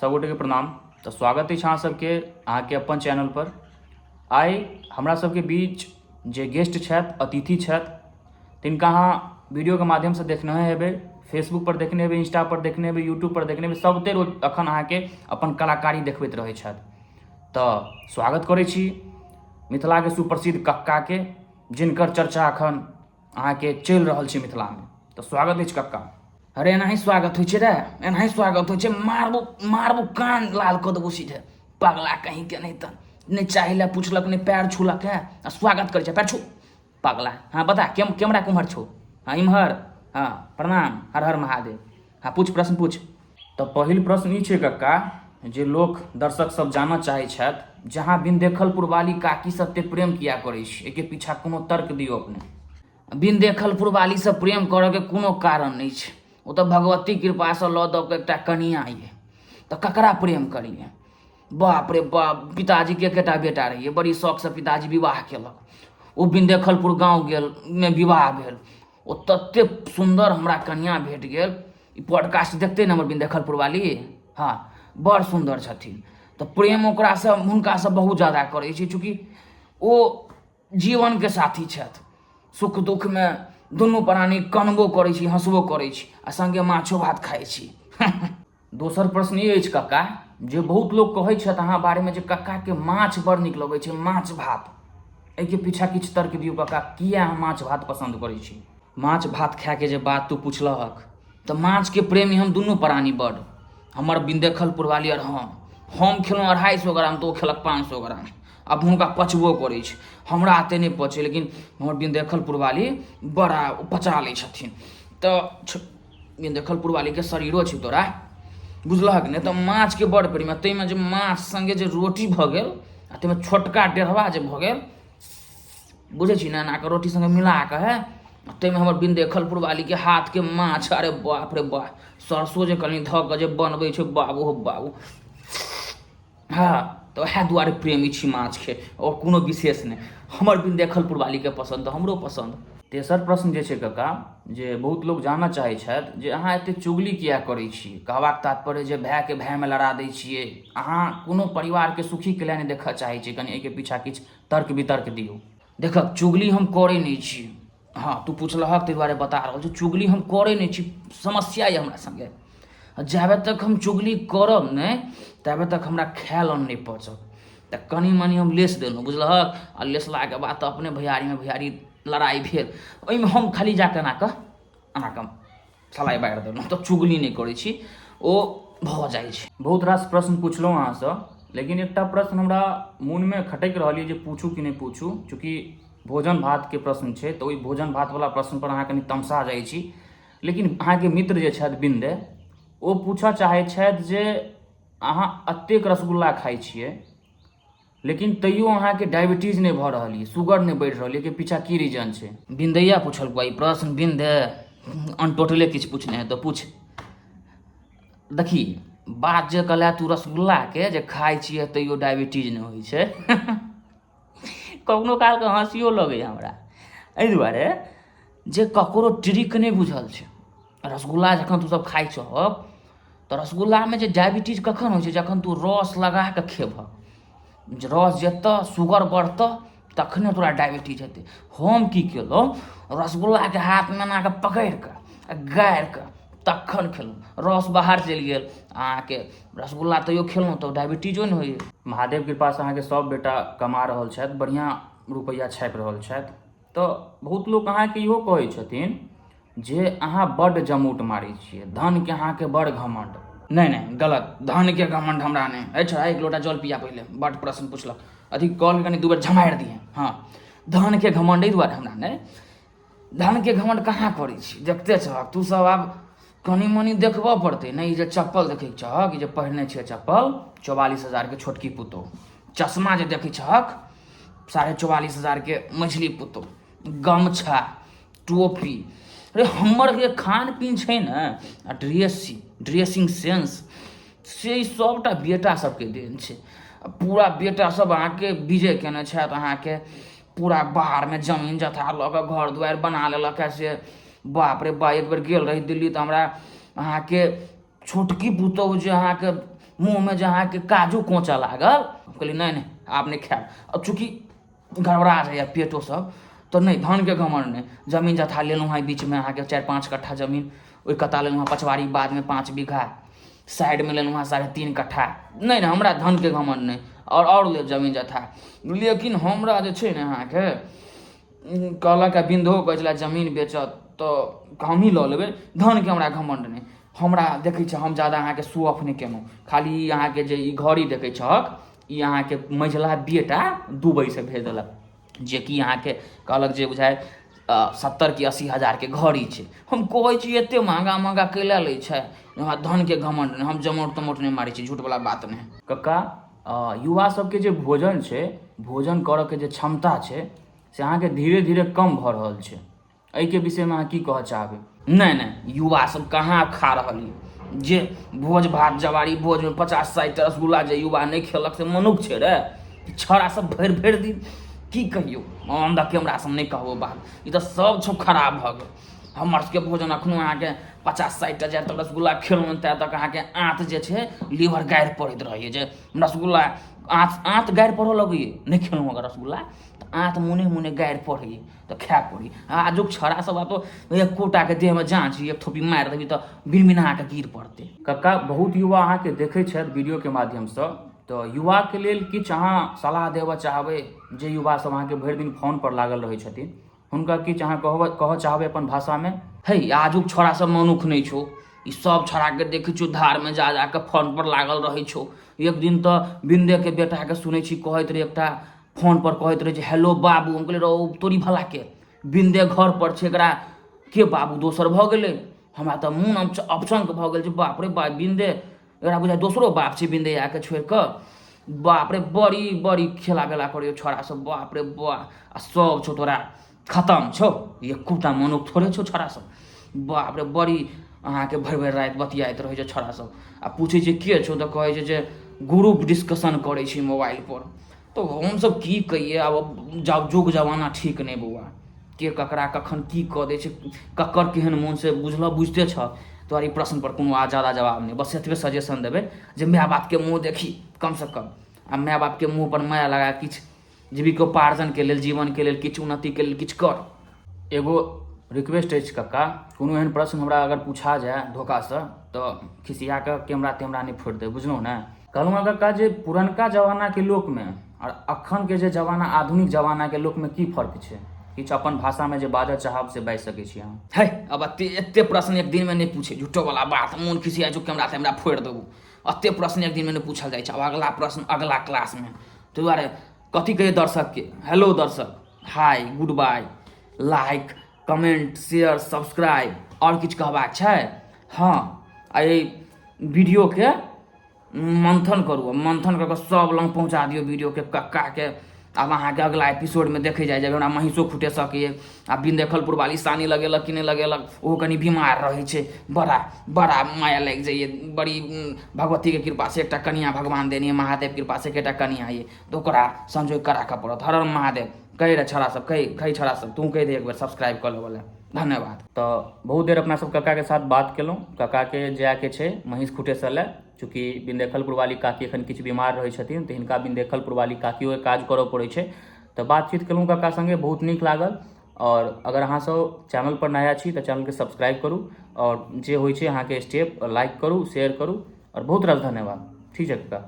सभगोटेके प्रणाम। तऽ स्वागत अछि अहाँ सबके अहाँके अपन चैनल पर। आइ हमरा सबके बीच जे गेस्ट छथि, अतिथि छथि, तिनका अहाँ वीडियोके माध्यमसँ देखने हेबै, फेसबुक पर देखने हेबै, इंस्टा पर देखने हेबै, यूट्यूब पर देखने हेबै, सबते रोज अखन अहाँके अपन कलाकारी देखबैत रहै छथि। तऽ स्वागत करै छी मिथिलाके सुप्रसिद्ध कक्काके, जिनकर चर्चा अखन अहाँके चलि रहल छै मिथिलामे। तऽ स्वागत अछि कक्का। अरे एनाही स्वागत होइ छै रे, एनाही स्वागत होइ छै। मारबो मारबो कान लाल कऽ देबो सीधे, पगला कहीं के। नहि तऽ नहि चाही लए पुछलक, नहि पैर छूलक है आ स्वागत करै छै। पैर छू पगला। हाँ बता, कैमरा कुम्हर छौ? हाँ इम्हर। हाँ प्रणाम, हर हर महादेव। हाँ पूछ, प्रश्न पूछ। तऽ पहिल प्रश्न ई छै कक्का, जे लोक दर्शक सब जानऽ चाहै छथि, जहाँ बिन देखल पुरवाली काकी सब ते प्रेम किया करै छी, एहिके पीछा कोनो तर्क दियौ अपने। बिन देखल पुरवाली से प्रेम करऽके कोनो कारण नहि छै। ओ तऽ भगवती कृपासँ लऽ दऽ कऽ एकटा कनिया ये, तऽ ककरा प्रेम करियै? बाप रे बाप, पिताजीके एकेटा बेटा रहियै, बड़ी शौकसँ पिताजी विवाह केलक। ओ बिंदेखलपुर गाँव गेल मे विवाह भेल। ओ ततेक सुन्दर हमरा कनिया भेट गेल। ई पॉडकास्ट देखते ने हमर बिंदेखलपुर वाली, हँ बड़ सुन्दर छथिन। तऽ प्रेम ओकरासँ हुनकासँ बहुत ज्यादा करै छी, चूँकि ओ जीवनके साथी छथि। सुख दुखमे दुनू प्राणी कनबो करै छी, हँसबो करै छी आ सङ्गे माछो भात खाइ छी। दोसर प्रश्न ई अछि कक्का, जे बहुत लोक कहै छथि अहाँ बारेमे जे कक्काके माछ बड़ नीक लगै छै, माछ भात। एहिके पीछा किछु तर्क दियौ कक्का, किया अहाँ माछ भात पसन्द करै छी? माछ भात खायके जे बात तू पुछलहक, तऽ माछके प्रेमी हम दुनू प्राणी बड़, हमर बिंदेखलपुर वाली आओर हम। हम खेलहुँ 250 ग्राम तऽ ओ खेलक 500 ग्राम। आब हुनका पचबो करै छै, हमरा एते नहि पचै, लेकिन हमर बिंदेखलपुर वाली बड़ा पचा लै छथिन। तऽ बिंदेखलपुर वालीके शरीरो छै तोरा बुझलहक नहि? तऽ माछके बड़ प्रेम, ताहिमे जे माछ सङ्गे जे रोटी भऽ गेल आ ताहिमे छोटका डेढ़वा जे भऽ गेल, बुझै छी ने, एना कऽ रोटी सङ्गे मिला कऽ है, ताहिमे हमर बिंदेखलपुर वालीके हाथके माछ, अरे बाप रे बाप, सरसो जे कनि धऽ कऽ जे बनबै छै, बाबू हो बाबू। हँ तऽ वएह दुआरे प्रेमी छी माछके, आओर कोनो विशेष नहि। हमर बिंदेखलपुर वालीके पसन्द तऽ हमरो पसन्द। तेसर प्रश्न जे छै कका, जे बहुत लोक जानऽ चाहै छथि जे अहाँ एते चुगली किया करै छी? कहबाक तात्पर्य जे भायके भायमे लड़ा दै छियै, अहाँ कोनो परिवारके सुखीके लए नहि देखऽ चाहै छियै। कनि एहिके पीछा किछु तर्क वितर्क दियौ। देखक, चुगली हम करै नहि छी। हँ तू पुछलहक ताहि दुआरे बता रहल छी, चुगली हम करै नहि छी। समस्या यऽ हमरा सङ्गे, जाबे तक हम चुगली करब नहि ताबे तक हमरा खायल अन्न नहि पचत। तऽ कनि मनि हम लेस देलहुँ, बुझलहक? आ लेसलाके बाद तऽ अपने भैयारीमे भैयारी लड़ाइ भेल, ओहिमे हम खाली जा कऽ एना कऽ एना कऽ सलाइ बारि देलहुँ। तऽ चुगली नहि करै छी, ओ भऽ जाइ छै। बहुत रास प्रश्न पुछलहुँ अहाँसँ, लेकिन एकटा प्रश्न हमरा मोनमे खटकि रहल यऽ जे पूछू कि नहि पूछू। चूँकि भोजन भातके प्रश्न छै, तऽ ओहि भोजन भातवला प्रश्नपर अहाँ कनि तमसा जाइ छी। लेकिन अहाँके मित्र जे छथि बिन्दे, ओ पूछऽ चाहै छथि जे अहाँ एतेक रसगुल्ला खाइ छियै, लेकिन तैयो अहाँके डायबिटीज नहि भऽ रहल यऽ, शुगर नहि बढ़ि रहल यऽ, एहिके पीछा की रीजन छै? बिन्दैया पुछलको ई प्रश्न। बिन्दे अनटोटले किछु पूछने हेतौ, पूछ। देखी बात जे कहले तू रसगुल्लाके जे खाइ छियै तैयो डायबिटीज नहि होइ छै, कखनो कालके हँसियो लगैए हमरा, एहि दुआरे जे ककरो ट्रिक नहि बुझल छै। रसगुल्ला जखन तू सब खाइ छहक तऽ रसगुल्लामे जे डायबिटीज कखन होइ छै? जखन तू रस लगा कऽ खेबहक, रस जेतऽ, शुगर बढ़तऽ, तखने तोरा डायबिटीज हेतै। हम की केलहुँ, रसगुल्लाके हाथमे एना कऽ पकड़ि कऽ आ गारि कऽ तखन खेलहुँ, रस बाहर चलि गेल, अहाँके रसगुल्ला तैयो खेलहुँ तऽ डायबिटीजो नहि होइए। महादेव कृपासँ अहाँके सब बेटा कमा रहल छथि, बढ़िआँ रुपैआ छापि रहल छथि। तऽ बहुत लोक अहाँके इहो कहै छथिन जे अहाँ बड्ड जमौट मारै छियै, धनके अहाँके बड़ घमण्ड। नहि नहि, गलत, धनके घमण्ड हमरा नहि अछि। एक लोटा जल पिया पहिले, बड्ड प्रश्न पुछलक। अथी कल कनि दू बेर झमारि दिहे। हँ, धनके घमण्ड एहि दुआरे हमरा नहि, धनके घमण्ड कहाँ करै छी? देखते छहक तू सब, आब कनि मनि देखबऽ पड़तै ने। ई जे चप्पल देखै छहक, ई जे पहिरने छियै चप्पल, 44,000के छोटकी पुतोहु। चश्मा जे देखै छहक, 44,500के मझिली पुतोहु। गमछा, टोपी, अरे हमर जे खान पीन छै ने आ ड्रेसिंग सेंस, से ई सभटा बेटा सबके देन छै। आ पूरा बेटा सब अहाँके विजय केने छथि। अहाँके पूरा बाहरमे जमीन जथा लऽ कऽ घर दुआरि बना लेलक है। से बाप रे बा, एक बेर गेल रही दिल्ली तऽ हमरा अहाँके छोटकी पुतोहु जे अहाँके मुँहमे जे अहाँके काजू कोँचऽ लागल। हम कहलियै नहि नहि, आब नहि खायब। आब चूँकि गड़बड़ा जाइए पेटो सब, तऽ नहि, धनके घमण्ड नहि। जमीन जथा लेलहुँ हँ बीचमे अहाँके 4-5 कट्ठा जमीन, ओहि कता लेलहुँ हँ पछवाड़ी बादमे 5 बीघा, साइडमे लेलहुँ हँ 3.5 कट्ठा। नहि नहि, हमरा धनके घमण्ड नहि, आओर लेब जमीन जथा, लेकिन हमरा जे छै ने अहाँके कहलक बिन्दो कहै छलै जमीन बेचत तऽ हमहीँ लऽ लेबै। धनके हमरा घमण्ड नहि। हमरा देखै छै, हम जादा अहाँके शो ऑफ नहि केलहुँ। खाली अहाँके जे ई घड़ी देखै छहक, ई अहाँके मझिला बेटा दुबइसँ भेज देलक, जेकि अहाँके कहलक जे बुझाइ 70 कि 80 हजारके घड़ी छै। हम कहै छी एते महँगा महँगा कैला लै छै? हमरा धनके घमण्ड नहि, हम जमौट तमौट नहि मारै छी, झूठवला बात नहि। कक्का, युवा सबके जे भोजन छै, भोजन करऽके जे क्षमता छै, से अहाँके धीरे धीरे कम भऽ रहल छै, एहिके विषयमे अहाँ की कहऽ चाहबै? नहि नहि, युवा सब कहाँ खा रहल यऽ? जे भोज भात जवारी भोजमे 50-60 रसगुल्ला जे युवा नहि खेलक से मनुख छै रे? छौड़ा सब भरि भरि दिन की कहियौ, ऑन the camera सब नहि कहबो बात, ई तऽ सब छौ खराब भऽ गेल। हमर सबके भोजन अखनो अहाँके 50-60 हजार तक रसगुल्ला खेलहुँ तै तक अहाँके आँत जे छै लीवर गाड़ि पड़ैत रहैए, जे रसगुल्ला आँत आँत गाड़ि पड़ऽ लगैए। नहि खेलहुँ अगर रसगुल्ला तऽ आँत मुने मुने गाड़ि पड़ैए, तऽ खाय पड़ी। आजुक छौड़ा सब आब तऽ एकोटाके देहमे जाँच, एक थोपी मारि देबही तऽ बिनबिना कऽ गिर पड़तै। कक्का, बहुत युवा अहाँके देखै छथि वीडियोके माध्यमसँ, तऽ युवाके लेल किछु अहाँ सलाह देबऽ चाहबै? जे युवा सब अहाँके भरि दिन फोनपर लागल रहै छथिन, हुनका किछु अहाँ कहऽ चाहबै अपन भाषामे? हे, आजुक छौड़ा सब मनुख नहि छौ। ई सब छौड़ाके देखै छियौ धारमे जा जा कऽ फोनपर लागल रहै छौ। एक दिन तऽ बिंदेके बेटाके सुनै छी कहैत रहै, एकटा फोनपर कहैत रहै जे हेलो बाबू। हम कहलियै रौ तोरी भलाके, बिंदे घर पर छै, एकरा के बाबू दोसर भऽ गेलै? हमरा तऽ मोन अपचंक भऽ गेल जे बाप रे बाप, बिंदे एकरा बुझाइ दोसरो बाप छै बिंदे आके छोड़ि कऽ। बाप रे, बड़ी बड़ी खेला बेला करैयो छोड़ा सब, बाप रे बा। आ सब छौ तोरा खतम छौ, एकोटा मनुख थोड़े छौ छोड़ा सब। बाप रे, बड़ी अहाँके भरि भरि राति बतियाइत रहै छै छोड़ा सब। आ पूछै छै के छौ, तऽ कहै छै जे ग्रुप डिस्कशन करै छी मोबाइलपर। तऽ हमसब की कहियै आब? जब जुग जमाना ठीक नहि बौआ, के ककरा कखन की कऽ दै छै, ककर केहन मोन से बुझलऽ बुझिते छह। तोहर ई प्रश्नपर कोनो आ जादा जवाब नहि, बस एतबे सजेशन देबै जे माय बापके मुँह देखी कमसँ कम, आ माय बापके मुँहपर माया लगा किछु जीविकोपार्जनके लेल, जीवनके लेल किछु उन्नतिके लेल किछु कर। एगो रिक्वेस्ट अछि कक्का, कोनो एहन प्रश्न हमरा अगर पूछा जाय धोखासँ तऽ खिसिया कऽ कैमरा तेमरा नहि फोड़ि देब, बुझलहुँ ने? कहलहुँ हँ कक्का जे पुरनका जमानाके लोकमे आओर अखनके जे जमाना आधुनिक जमानाके लोकमे की फर्क छै? किछु अपन भाषामे जे बाजऽ चाहब से बाजि सकै छी अहाँ। है, अब एते एते प्रश्न एक दिनमे नहि पूछे, झूठोवला बात, मोन खिसिया छौ, कैमरा तेमरा फोड़ि देबौ। एते प्रश्न एक दिनमे नहि पूछल जाइ छै। आब अगला प्रश्न अगला क्लासमे। ताहि दुआरे कथी कहियै दर्शकके? हेलो दर्शक, hi, good bye, like, comment, share, subscribe. आओर किछु कहबाक छै? हँ, आ एहि वीडियोके मंथन करू, मंथन कऽ कऽ सब लग पहुँचा दियौ वीडियोके कक्काके। आब अहाँके अगला एपिसोडमे देखै जाइ जब हमरा महींसो खुटे सकैए। आ बिंदेखलपुर वाली सानी लगेलक कि नहि लगेलक, ओहो कनि बीमार रहै छै। बड़ा बड़ा माया लागि जाइए। बड़ी भगवतीके कृपासँ एकटा कनिया भगवान देने, महादेव कृपासँ एकटा कनिया ये, तऽ ओकरा संजोग करा कऽ पड़त। हर हर महादेव। कहि रे छौड़ा सब, कहि कहि छौड़ा सब, तू कहि दे एक बेर सब्सक्राइब कऽ लेबऽ लए। धन्यवाद। तऽ बहुत देर अपना सब कक्काके साथ बात केलहुँ। कक्काके जायके छै महींस खुटेसँ लए, चूँकि बिंदेखलपुर वाली काकी एखन किछु बीमार रहै छथिन, तऽ हिनका बिंदेखलपुर वाली काकियोके काज करऽ पड़ै छै। तऽ बातचीत केलहुँ कक्का सङ्गे, बहुत नीक लागल। आओर अगर अहाँसभ चैनलपर नया छी तऽ चैनलके सब्सक्राइब करू, आओर जे होइ छै अहाँके स्टेप, लाइक करू, शेयर करू, आओर बहुत रास धन्यवाद। ठीक छै कक्का।